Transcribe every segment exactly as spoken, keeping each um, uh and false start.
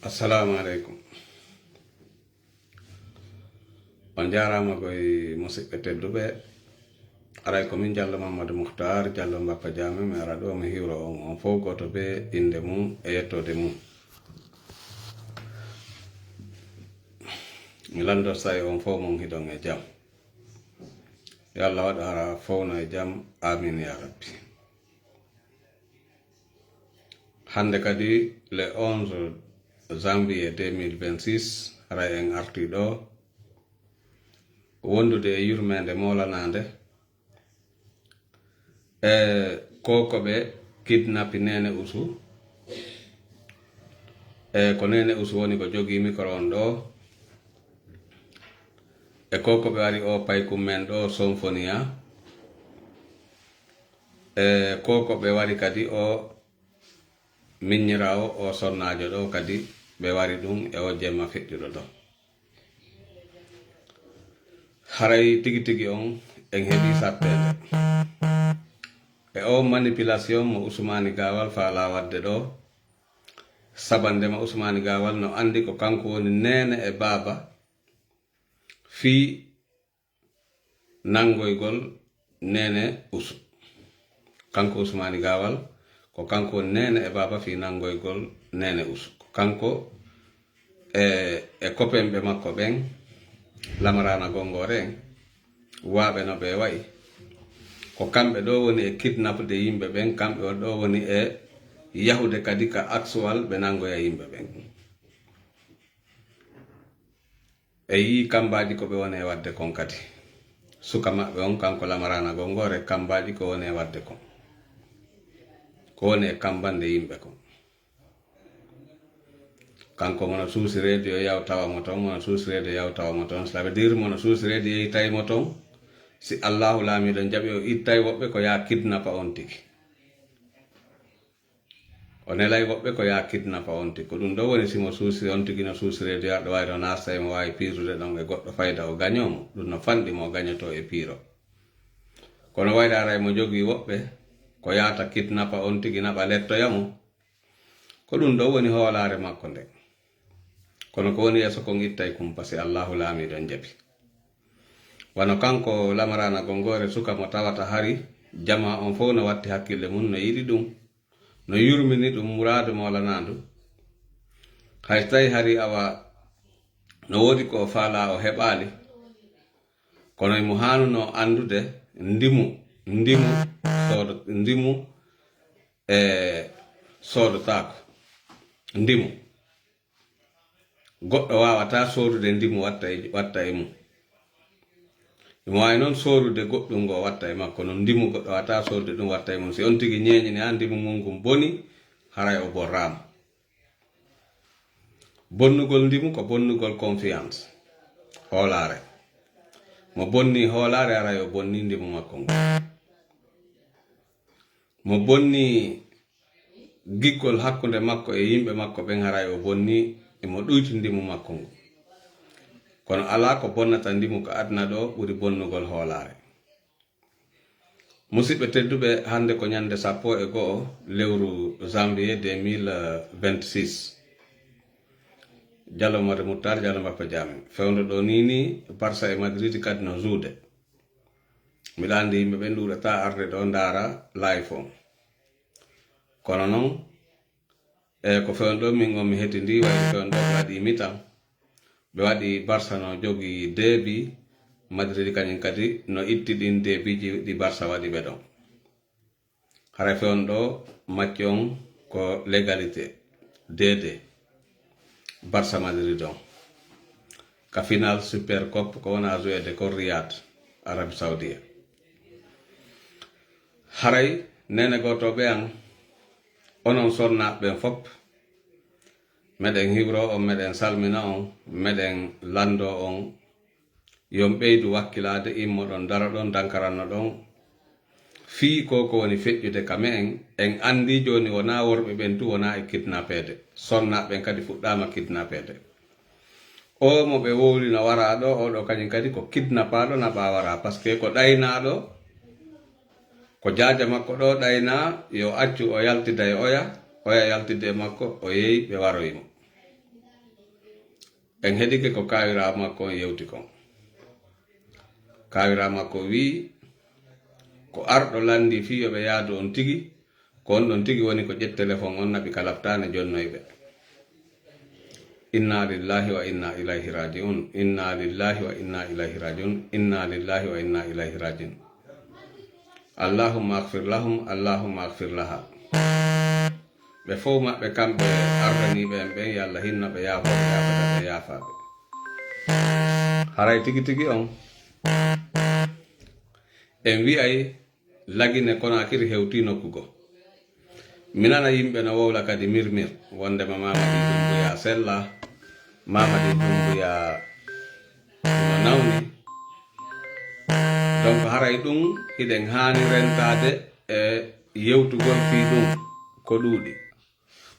Assalamu aleykum. On jaaraama koy, musidɓe tedduɓe. Aray ko min Jallo Mamadou Mouhtar, Jallo Mbappa Jaame, mi ara ɗo mi hiwro on, on fof gooto bee innde mum e yettoode mum. Mi lanndo sa'i on fof mon hiɗon e jam. Yo Allah waɗ hara fof no e jam. Amin ya Rabbi. Hannde kadi le onze janvier deux mille vingt-six, haray en artii ɗo wondude e yurmeende moolanaande e ko ko ɓe kidnapi Neene Usu. E ko Neene Usu woni ko jogii mikro on ɗo. E ko ko ɓe wari o paykum men ɗo Sonfonia. E ko ko ɓe wari kadi o miññiraawo o sonnaajo ɗo kadi ɓe wari ɗum e o jemma feƴƴuɗo ɗo. Haray tigi tigi on en heɓii satteende. E o manipulation mo Usmaani Gaawal faalaa waɗde ɗo, sabandema Usmaani Gaawal no anndi ko kanko woni neene e baaba fii nanngoygol Neene Usu. Kanko Usmaani Gaawal, ko kanko woni neene e baaba fii nanngoygol Neene Usu. Ko kanko e, e kopenɓe makko ɓen, Lamaraana Gonngoore en, waaɓe no ɓe wa'i. Ko kamɓe ɗo woni e kidnapde yimɓe ɓen, kamɓe ɗo woni e yahude kadi ka Aksuwal ɓe nanngoya yimɓe ɓen. E yii kammbaaji ko ɓe woni e waɗde kon kadi. Suka maɓɓe on, kanko Lamaraana Gonngoore, kammbaaji ko woni e waɗde kon. Ko woni e kammbande yimɓe kon. Kanko mono suusireede yo yaw tawa mo ton, mono suusireede yo yaw tawa mo ton. Ça veut dire mono suusireede yeytay mo ton. Si Allaahu Laamiiɗo jaɓi o ittay woɓɓe ko yaa kidnapa on tigi. O nelay woɓɓe ko yaa kidnapa on tigi. Ko ɗum ɗo woni si mo suusi on tigi no suusireede yo aɗa waawi no naasta e mo waawi piirude ɗon e goɗɗo fayda o gañoo mo. Ɗum no fanɗi mo o gañotoo e piiro. Kono wayde aray mo jogii woɓɓe ko yaata kidnapa on tigi naɓa lettoya mo. Ko ɗum ɗo woni hoolaare makko nde. Kono ko woni yeeso kon ittay kumpa si Allaahu Laamiiɗo jaɓi. Wano kanko Lamaraana Gonngoore suka mo tawata hari jamaa on fof no watti hakkille mum no yiɗi ɗum, no yurmini ɗum muraadu moolanaandu. Hay so tawi hari awa no woodi ko o faalaa o heɓaali, kono imo haanunoo anndude ndimu, ndimu soodo, ndimu e soodotaako. Ndimu. Goɗɗo waawataa soodude ndimu watta e, watta e mum. Imo waawi noon soodude goɗɗum ngo watta e makko, kono ndimu goɗɗo waawataa soodude ɗum watta e mum. Si on tigi ñeeñini haa ndimu mum ngun boni, haray o borraama. Bonnugol ndimu ko bonnugol confiance, hoolaare. Mo bonni hoolaare, haray o bonni ndimu makko ngun. Mo bonni giggol hakkunde makko e yimɓe makko ɓen, haray o bonni, imo ɗuyti ndimu makko ngu. Kono alaa ko bonnata ndimu ka aduna ɗo ɓuri bonnugol hoolaare. Musidɓe tedduɓe, hannde ko ñannde sappo e go'o lewru janvier deux mille vingt-six. Jallo Mare Muttar, Jallo Mbappa Jaame. Fewndo ɗo nii nii, Barça e Madrid kadi no juude. Miɗa anndi yimɓe ɓen ɗuuɗataa arde ɗo ndaara live on. Kono noon, e ko fewndo ɗo, min on mi hettindii, waɗi fewndo ɗo ɓe waɗi mitan. Ɓe waɗi Barça no jogii deux bi, Madrid kañum kadi no itti ɗin deux biiji ɗi Barça waɗi ɓe ɗon. Haray fewndo ɗo, match on ko l'égalité, deux deux. Barça Madrid on. Ka final Super Cup ko wona joueede ko Riyad, Arabie Saoudia. Haray neene gootooɓe an, onon sonnaaɓe ɓen fop, meɗen hiwro on, meɗen salmina on, meɗen lanndo on. Yo on ɓeydu wakkilaade, immoɗon, daroɗon, dankarannoɗon. Fii ko ko woni feƴƴude ka me'en, en anndi jooni wonaa worɓe ɓen tu wonaa e kidnapeede. Sonnaaɓe ɓen kadi fuɗɗaama kidnapeede. O mo ɓe wowlino waraa ɗo, o ɗo kañum kadi ko kidnapaaɗo naɓaa waraa, parce que ko ɗaynaaɗo, ko jaaja makko ɗo ɗaynaa, yo accu o yaltida e oya, oya yaltida e makko, o yehi ɓe waroyi mo. En heɗike ko kaawiraawo makko on yewti kon. Kaawiraawo makko wi'i, ko arɗo lanndii fii yo ɓe yaadu on tigi, ko on ɗon tigi woni ko ƴetti telefon on naɓi ka laptaane jonnoy ɓe. Inna lillahi wa inna ilayhi raji'un. Inna lillahi wa inna ilayhi raji'un. Inna lillahi wa inna ilayhi raji'un. Allahumma aghfir lahum, Allahumma aghfir laha. Ɓe fow maɓɓe kamɓe ardaniiɓe en ɓen, yo Allah hinno ɓe, yaafo ɓe, yaafata ɓe, yaafaaɓe. Haray tigi tigi on, en wi'ay Lagine Konakiri hewtii nokku goo. Mi nana yimɓe no wowla kadi mirmir, wondema Mamadi Dumbuya sella, Mamadi Dumbuya no nawni. Donc haray ɗum hiɗen haani rentaade e yewtugol fii ɗum ko ɗuuɗi.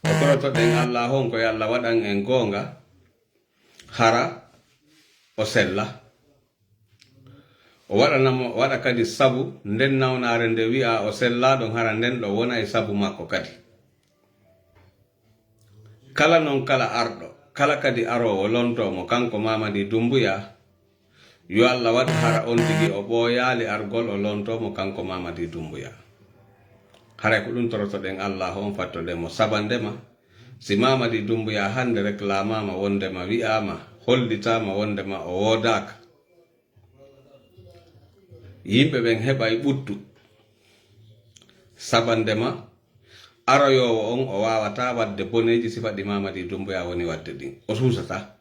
Ko torotoɗen Allah on ko yo Allah waɗan en goonga, hara o sella. O waɗana mo, waɗa kadi sabu nden nawnaare nde wi'a o sellaa ɗon, hara nden ɗo wona e sabu makko kadi. Kala non kala arɗo, kala kadi aroowo lontoo mo kanko Mamadi Dumbuya, yo Allah waɗu hara on tigi o ɓooyaali argol o lontoo mo kanko Mamadi Dumbuya. Haray ko ɗum torotoɗen Allah on fattoɗen mo sabandema. Si Mamadi Dumbuya hannde reklamaama wondema wi'aama, hollitaama wondema o woodaaka. Yimɓe ɓen heɓay ɓuttu. Sabandema aroyoowo on o waawataa waɗde boneeji sifa ɗi Mamadi Dumbuya woni waɗde ɗin. O suusataa.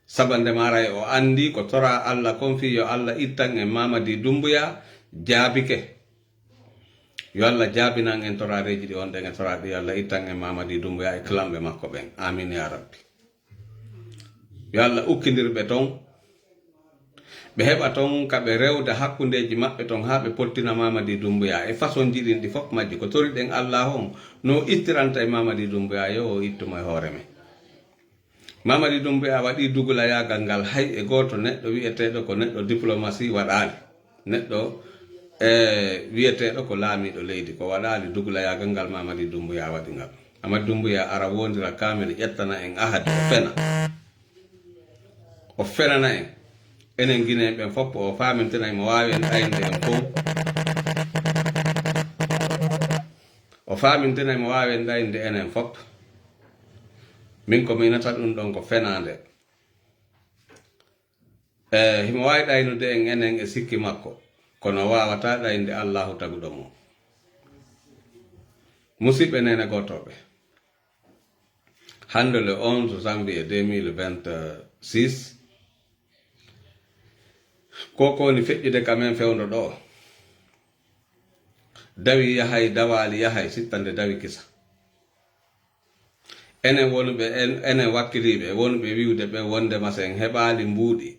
Sabandema aray o anndii ko toraa Allah kon fii yo Allah ittan en Mamadi Dumbuya jaabike. Yo Allah jaabinan en toraareeji ɗi on ɗen e toraa ɗi yo Allah ittan en Mamadi Dumbuya e kalamɓe makko ɓen. Amin ya Rabbi. Yo Allah ukkindir ɓe ton. Ɓe heɓa ton ka ɓe rewda hakkundeeji maɓɓe ton haa ɓe pottina Mamadi Dumbuya e façon ji ɗin ɗi fof majji. Ko toriɗen Allah on no ittiranta e Mamadi Dumbuya yo o ittu mo e hoore men. Mamadi Dumbuya waɗii dugulayaagal ngal hay e gooto neɗɗo wi'eteeɗo ko neɗɗo diplomatie waɗaali. Neɗɗo e wi'eteeɗo ko laamiiɗo leydi ko waɗaali dugulayaagal ngal Mamadi Dumbuya waɗi ngal. Amadu Dumbuya ara wondira kaamel ƴettana en ahadi o fena. O fenana en. Enen Guinéen ɓen fof o faamintina mo waawi en ɗaynde en fof. O faamintina mo waawi en ɗaynde enen fof. Min ko mi inata ɗum ɗon ko fenaande. E himo waawi ɗaynude en enen e sikki makko, kono waawataa ɗaynde Allaahu taguɗo mo. Musidɓe neene gootooɓe, hannde le onze janvier deux mille vingt-six, ko ko woni feƴƴude ka men fewndo ɗoo, dawi yahay, dawaali yahay, sittande dawi kisa. Enen wonuɓe, en-, enen wakkiliiɓe wonuɓe wi'ude ɓe wondema si en heɓaali mbuuɗi,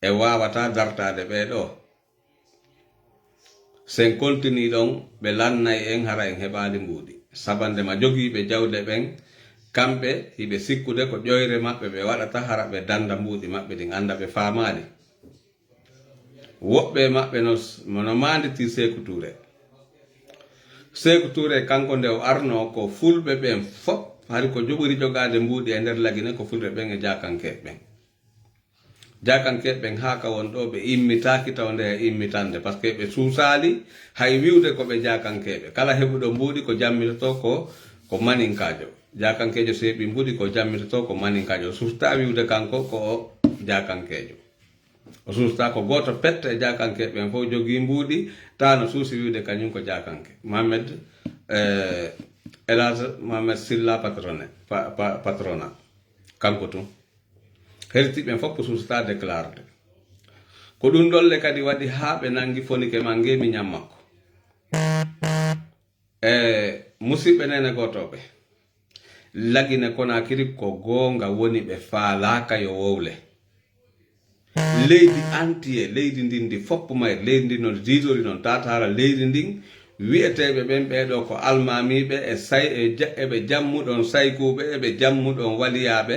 e waawataa dartaade ɓee ɗoo. Si en kontinii ɗon, ɓe lannay en hara en heɓaali mbuuɗi. Sabandema jogiiɓe jawle ɓen, kamɓe hiɓe sikkude ko ƴoyre maɓɓe ɓe waɗata hara ɓe dannda mbuuɗi maɓɓe ɗin, annda ɓe faamaali. Woɓɓe e maɓɓe no, no maanditii Seeku Tuure. Seeku Tuure kanko nde o arnoo ko fulɓe ɓen fof, hari ko joɓori jogaade mbuuɗi e nder Lagine ko fulɓe ɓen e jaakankeeɓe ɓen. Jaakankeeɓe ɓen haa ka won ɗoo ɓe immitaaki tawa nde e immitande, par ce que ɓe suusaali hay wi'ude ko ɓe jaakankeeɓe. Kala heɓuɗo mbuuɗi ko jammitotoo ko, ko maninkaajo. Jaakankeejo si heɓii mbuuɗi ko jammitotoo ko maninkaajo. O suustaa wi'ude kanko ko o jaakankeejo. O suustaa ko gooto pet e jaakankeeɓe ɓen fof jogii mbuuɗi, taa no suusi wi'ude kañum ko jaakanke. Mohamed, eh, El Hadj Mohamed Silla Patrone, pa-, pa-, Patrona. Kanko tun. Heriti ɓen fof ko suusata déclarde. Ko ɗum ɗolle kadi waɗi haa ɓe nangi fonike mannge miñan makko. E musidɓe neene gootooɓe, Lagine Konakiri ko goonga woni ɓe faalaaka yo wowle. Leydi antiye, leydi ndin ndi fopp mayri, leydi ndin no diidori non, tataara leydi ndin, wi'eteeɓe ɓen ɓee ɗoo ko almaamiiɓe e say-, e ja-, eɓe jammuɗon saykuuɓe, eɓe jammuɗon waliyaaɓe,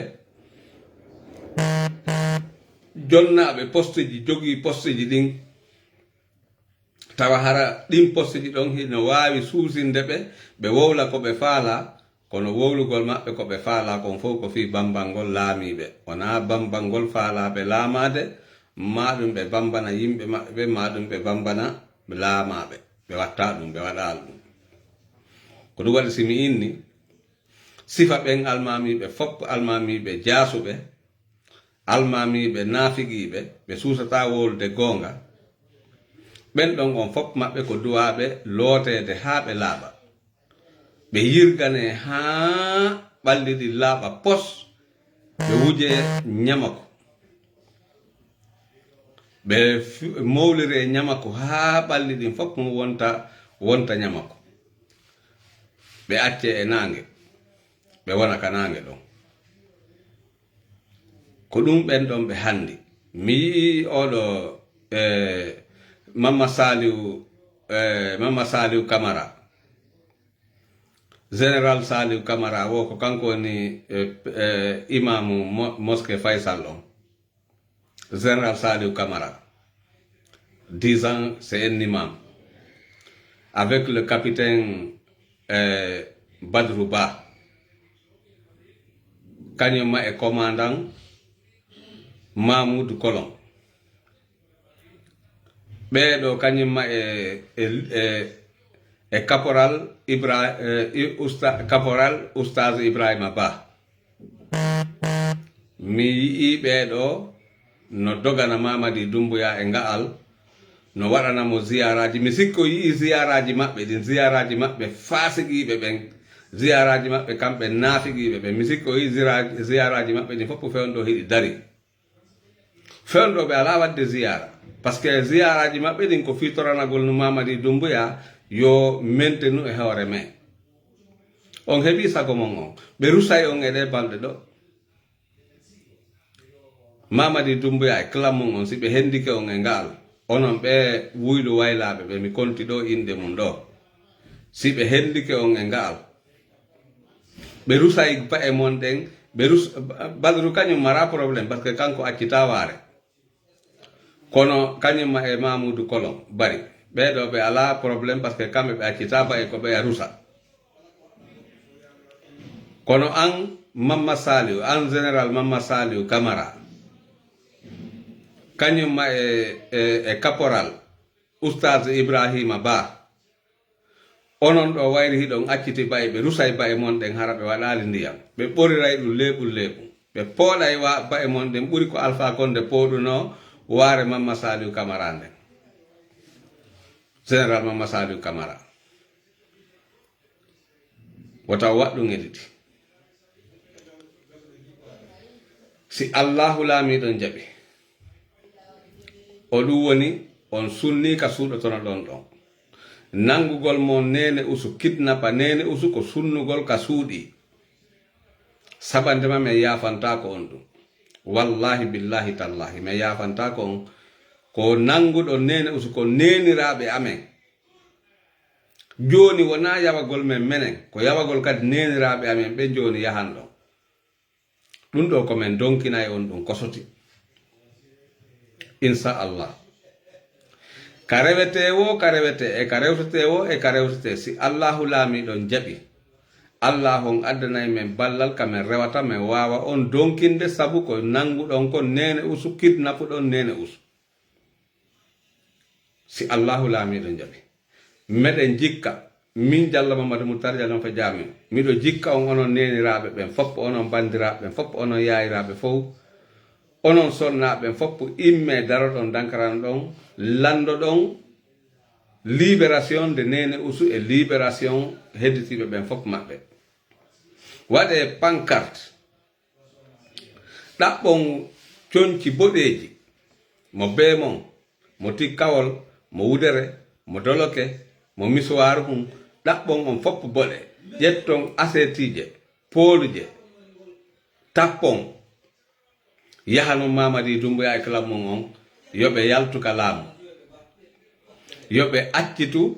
jonnaaɓe posteji, jogii posteji ɗin, tawa hara ɗin posteji ɗon hino waawi suusinde ɓe, ɓe wowla ko ɓe faalaa, Kono wowlugol maɓɓe ko ɓe faalaa kon fof ko fii bambanngol laamiiɓe. Wonaa bambanngol faalaaɓe laamaade, maa ɗum ɓe bambana yimɓe maɓɓe ɓe, maa ɗum ɓe bambana laamaaɓe. Ɓe waɗtaa ɗum, ɓe waɗaali ɗum. Ko ɗum waɗi si mi inni, sifa ɓen almaamiiɓe fof, almaamiiɓe jaasuɓe, almaamiiɓe naafiqiiɓe, ɓe suusataa wowlude goonga. Ɓen ɗon on fof maɓɓe ko duwaaɓe looteede haa ɓe laaɓa. Ɓe yirganee haa ɓalli ɗin laaɓa pos, ɓe wujee ñamaku. Ɓe fi-, mowliree ñamaku haa ɓalli ɗin fof mum wonta, wonta ñamaku. Ɓe accee e naange, ɓe wona ka naange ɗon. Ko ɗum ɓen ɗon ɓe hanndi. Mi yi'i oɗo, eh, Mamma Saliu, eh, Mamma Saliu Camara. Général Saliu Camara wo ko kanko woni, eh, eh, imaamu mo-, mosquée Faisal on. Général Saliu Camara, dix ans, c'est un imam. Avec le capitaine, eh, Badrou Ba, kañum ma e commandant Mamoudou Colon. Ɓee ɗoo kañum ma e, e, e, e caporal Ibra-, e, i-, usta-, caporal Oustaz Ibrahima Ba. Mi yi'ii ɓee ɗoo no dogana Mamadi Doumbouya e nga'al, no waɗana mo ziyaaraaji. Mi sikko yi'ii ziyaaraaji maɓɓe ɗin, ziyaaraaji maɓɓe faasiqiiɓe ɓen, ziyaaraaji maɓɓe kamɓe naafiqiiɓe ɓen. Mi sikko yi'ii zira-, ziyaaraaji maɓɓe ɗin fof fewndo hiɗi dari. Fewndo ɓe alaa waɗde ziyaara. Parce que ziyaaraaji maɓɓe ɗin ko fii toranagol no Mamadi Doumbouya yo mentenu e hoore men. On heɓii sago mon on. Ɓe rusay on e ɗee balɗe ɗoo. Mamadi Doumbouya e clan mum on, si ɓe hendike on e ngaal, onon ɓee wuylu waylaaɓe ɓe mi konti ɗoo innde mum ɗoo, si ɓe hendike on e ngaal, ɓe rusay ba'e mon ɗen, ɓe rus-, Badru kañum maraa problème, parce que kanko accitaa waare. Kono kañum ma e Mamoudou Colon Bari, ɓee ɗoo ɓe alaa problème, parce que kamɓe ɓe accitaa ba'e ko ɓe a rusa. Kono an Mamma Saliu, an Général Mamma Saliu Camara, kañum ma e, e, e caporal Oustaz Ibrahima Ba, onon ɗoo wayri hiɗon acciti ba'e, ɓe rusay ba'e mon ɗen, hara ɓe waɗaali ndiyam. Ɓe ɓoriray ɗum leeɓum leeɓum. Ɓe pooɗay wa-, ba'e mon ɗen ɓuri ko Alpha Condé pooɗunoo waare Mamma Saliu Camara nden. Général Mamma Saliu Camara. Wota waɗ ɗum e ɗiɗi. Si Allahu Laamiiɗo on jaɓi, o ɗum woni on sunni ka suuɗotonoɗon ɗon. Nanngugol mo Neene Usu, kidnappa Neene Usu ko sunnugol ka suuɗi. Sabande ma men yaafantaako on ɗum. Wallaahi, billaahi, tallaahi, men yaafantaako on. Ko nannguɗon Neene Usu ko neeniraaɓe amen. Jooni wonaa yawagol men menen, ko yawagol kadi neeniraaɓe amen ɓen jooni yahan ɗon. Ɗum ɗoo ko men donkinay on ɗum ko soti. Insha Allah. Ka rewetee woo, ka rewetee, e ka rewtetee woo, e ka rewtetee, si Allahu Laamiiɗo on jaɓi, Allah on addanay men ballal ka men rewata, men waawa on donkinde, sabu ko nannguɗon kon Neene Usu, kidnapuɗon Neene Usu. Si Allahu Laamiiɗo jaɓi. Meɗen jikka, min Jallo Mamadou Moutar Jallo Moutar Diamé, miɗo jikka on, onon neeniraaɓe ɓen fof, onon banndiraaɓe ɓen fof, onon yaayiraaɓe fof, onon sonnaaɓe ɓen fof, immee daroɗon, dankaranoɗon, lanndoɗon libération de Neene Usu e libération hedditiiɓe ɓen fof maɓɓe. Waɗee pancarte, ɗaɓɓon conci boɗeeji, mo beemon, mo tikkawol, mo wudere, mo doloke, mo misuwaaru hun, ɗaɓɓon on fof boɗe, ƴetton asetiije, pooluje, tappon, yaha non Mamadi Doumbouya e clan mum on, yo ɓe yaltu ka laamu, yo ɓe accitu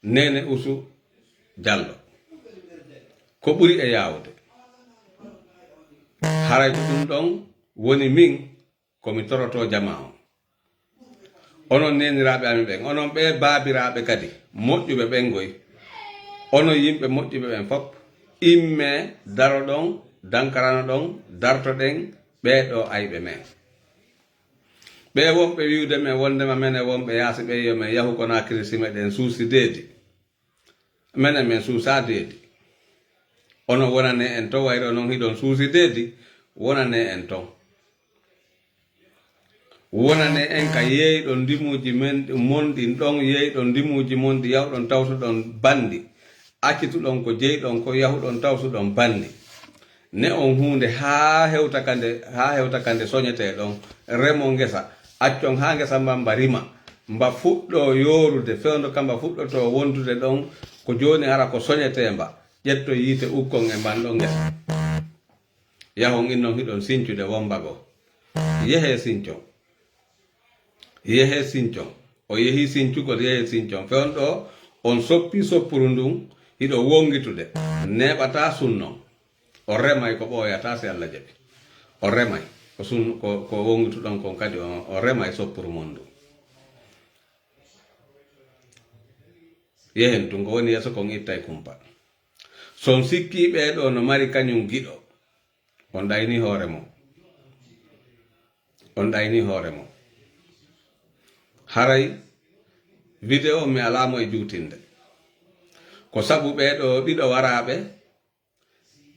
Neene Usu Jallo. Ko ɓuri e yaawude. Haray ko ɗum ɗon woni min ko mi toroto jamaa on. Onon neeniraaɓe amin ɓen, onon ɓee baabiraaɓe kadi moƴƴuɓe ɓen goy, onon yimɓe moƴƴuɓe ɓen fof, Imme, daroɗon, dankaranoɗon, dartoɗen ɓee ɗoo ayɓe men. Ɓee wonɓe wi'ude men wondema menen wonɓe yaasi ɓee yo men yahu Konaakiri si meɗen suusi deedi. Menen men suusaa deedi. Onon wonanee en ton, wayri onon hiɗon suusi deedi, wonanee en ton. Wonanee en ka yeeyɗon ndimuuji men, mon ɗin ɗon, yeeyɗon ndimuuji mon ɗi yahuɗon tawtuɗon banndi. Accituɗon ko jeyɗon ko yahuɗon tawtuɗon banndi. Ne on huunde haa hewta ka nde, haa hewta ka nde soñetee ɗon. Remo ngesa. Accon haa ngesa mban mba rima. Mba fuɗɗoo yoorude, fewndo ka mba fuɗɗotoo wondude ɗon, ko jooni hara ko soñetee mba. Ƴetton yiite ukkon e mban ɗon ngesa. Yahon innon hiɗon sincude womba goo. Yehee sincon. Yehee sincon. O yehii sincugol, yehee sincon. Fewndo on soppii soppuru ndun, hiɗo wongitude. Neeɓataa sunnon. O remay ko ɓooyataa si Alla jaɓi. O remay. Ko sun-, ko, ko wongituɗon kon kadi, o, o remay soppuru mon ndun. Yehen tun, ko woni yeeso kon ittay kumpa. So on sikkii ɓee ɗoo no mari kañum giɗo, on ɗaynii hoore mon. On ɗaynii hoore mon. Haray video mi alaa mo e juutinde. Ko sabu ɓee ɗoo ɗiɗo waraaɓe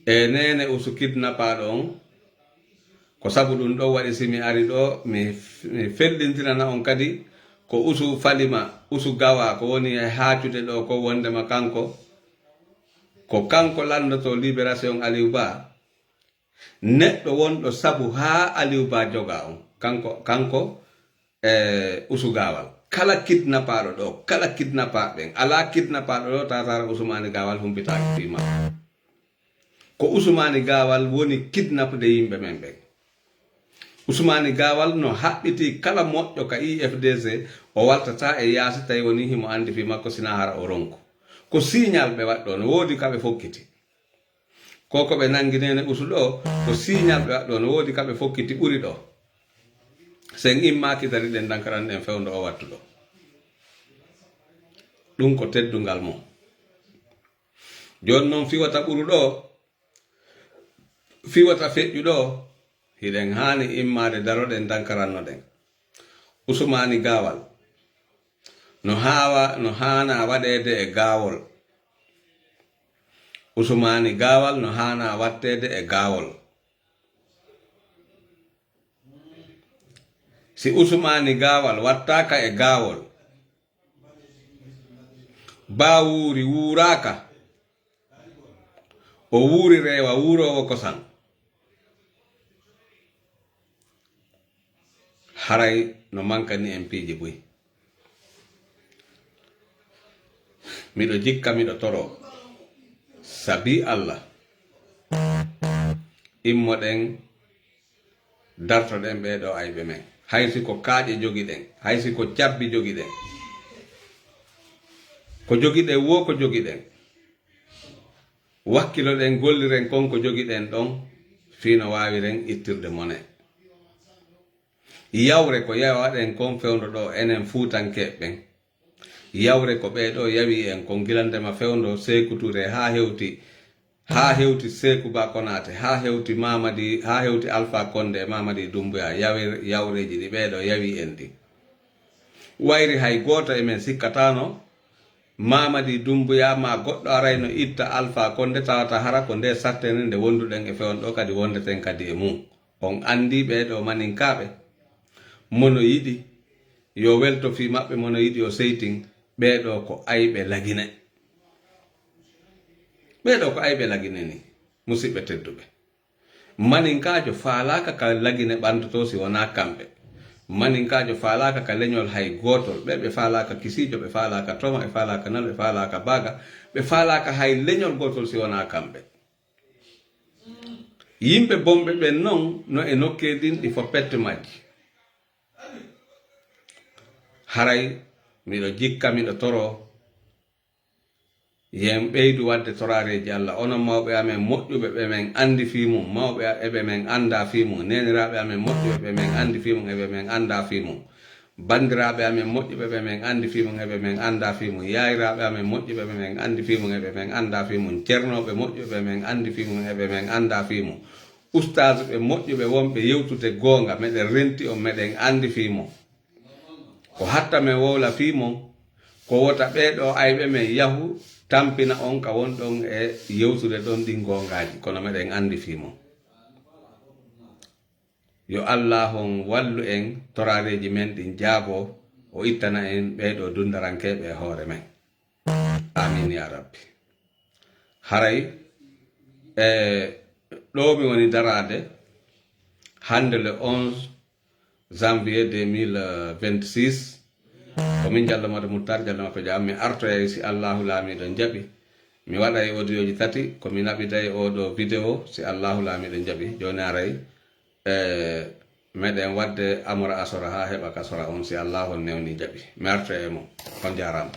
e neene Usu kidnapaaɗo on. Ko sabu ɗum ɗoo waɗi si mi ari ɗoo, mi, mi fellindinana on kadi ko Usu falima, Usu gawa ko woni e haacude ɗoo ko wondema kanko, ko kanko lanndotoo libération Aliou Ba. Neɗɗo wonɗo sabu haa Aliou Ba jogaa on. Kanko, kanko, e, Usu Gaawal. Kala kidnapaaɗo ɗoo, kala kidnapaaɓe ɓen. Alaa kidnapaaɗo ɗoo, Taataara Usumaani Gaawal humpitaaki fii makko. Ko Usumaani Gaawal woni kidnapde yimɓe men ɓen. Usumaani Gaawal no haɓɓitii kala moƴƴo ka I F D C, o waltataa e yaasi tawi wonii himo anndi fii makko, sinaa hara o ronku. Ko siiñal ɓe waɗi ɗoo, no woodi ka ɓe fokkiti. Ko ko ɓe nanngi neene Usu ɗoo, ko siiñal ɓe waɗi ɗoo, no woodi ka ɓe fokkiti ɓuri ɗoo. Sen immaaki dari ɗen dankaran ɗen fewndo o wattu ɗoo. Ɗum ko teddungal mo. Jooni non fii wata ɓuru ɗoo, fii wata feƴƴu ɗoo, hiɗen haani immaade daroɗen dankarannoɗen. Usumaani Gaawal. No haawa, no haana waɗeede e gaawol. Usumaani Gaawal no haana watteede e gaawol. Si Usumaani Gaawal wattaaka e gaawol, Ba wuuri wuuraaka, o wuuri reewa wuuroowo kosam. Haray no mankani en piiji buy. Miɗo jikka, miɗo toro, sabi Allah, immoɗen, dartoɗen ɓee ɗoo ayɓe men. Hay si ko kaaƴe jogiɗen, hay si ko cabbi jogiɗen, ko jogiɗen woo, ko jogiɗen, wakkiloɗen, golliren kon ko jogiɗen ɗon, fii no waawiren ittirde mone. Yawre ko yawaɗen kon fewndo ɗoo, enen Fuutankeeɓe ɓen. Yawre ko ɓee ɗoo yawi en kon, gila ndema fewndo Seeku Ture haa hewti, haa hewti Seeku Ba Konaate, haa hewti Mamadi, haa hewti Alfa Konde e Mamadi Dumbuya, yawe-, yawreeji ɗi ɓee ɗoo yawi en ɗin. Wayri hay gooto e men sikkataano Mamadi Dumbuya maa goɗɗo arayno itta Alfa Konde, tawata hara ko ndee sattende nde wonduɗen e fewndo ɗoo kadi wondeten kadi e mum. On anndii ɓee ɗoo maninkaaɓe, mo no yiɗi yo welto fii maɓɓe, mo no yiɗi yo seytin, ɓee ɗoo ko ayɓe Lagine. Ɓee ɗoo ko ayɓe Lagine nii, musiɓɓe tedduɓe. Maninkaajo faalaaka ka Lagine ɓantotoo si wonaa kamɓe. Maninkaajo faalaaka ka leñol hay gootol. Ɓe, ɓe faalaaka Kisiijo, ɓe faalaaka Toma, ɓe faalaaka Nal, ɓe faalaaka Baaga, ɓe faalaaka hay leñol gootol si wonaa kamɓe. Yimɓe bonɓe ɓen non no e nokkee ɗin ɗi fow pette majji. Haray miɗo jikka, miɗo toroo, yen ɓeydu waɗde toraareeji Alla. Onon mawɓe amen moƴƴuɓe ɓe men anndi fii mum, mawɓe a-, e ɓe men anndaa fii mum, neeniraaɓe amen moƴƴuɓe ɓe men anndi fii mum, e ɓe men anndaa fii mum. Banndiraaɓe amen moƴƴuɓe ɓe men anndi fii mum e ɓe men anndaa fii mum, yaayiraaɓe amen moƴƴuɓe ɓe men anndi fii mum e ɓe men anndaa fii mum, cernooɓe moƴƴuɓe ɓe men anndi fii mum e ɓe men anndaa fii mum, ustaazuɓe moƴƴuɓe wonɓe yewtude goonga, meɗen renti on, meɗen anndi fii mum. Ko hatta men wowla fii mum, ko wota ɓee ɗoo ayɓe men yahu tampina on ka wonɗon e yewtude ɗon ɗin goongaaji, kono meɗen anndi fii mum. Yo Allaahu on wallu en, toraareeji men ɗin jaaboo, o ittana en ɓee ɗoo dunndarankeeɓe e hoore men. Aamiin yaa Rabbi. Haray, e ɗoo mi woni daraade hannde le onze janvier deux mille vingt-six. Ko min Jallo Mado Muttar, Jallo Makko Jam. Mi artoyay si Allaahu Laamiiɗo jaɓi. Mi waɗay audiooji tati, ko mi naɓiday oo ɗoo vidéo si Allaahu Laamiiɗo jaɓi. Jooni haray, e, meɗen waɗde amora asora haa heɓa kasora on si Allaahu on newni jaɓi. Mi artoyay e mum. On jaaraama.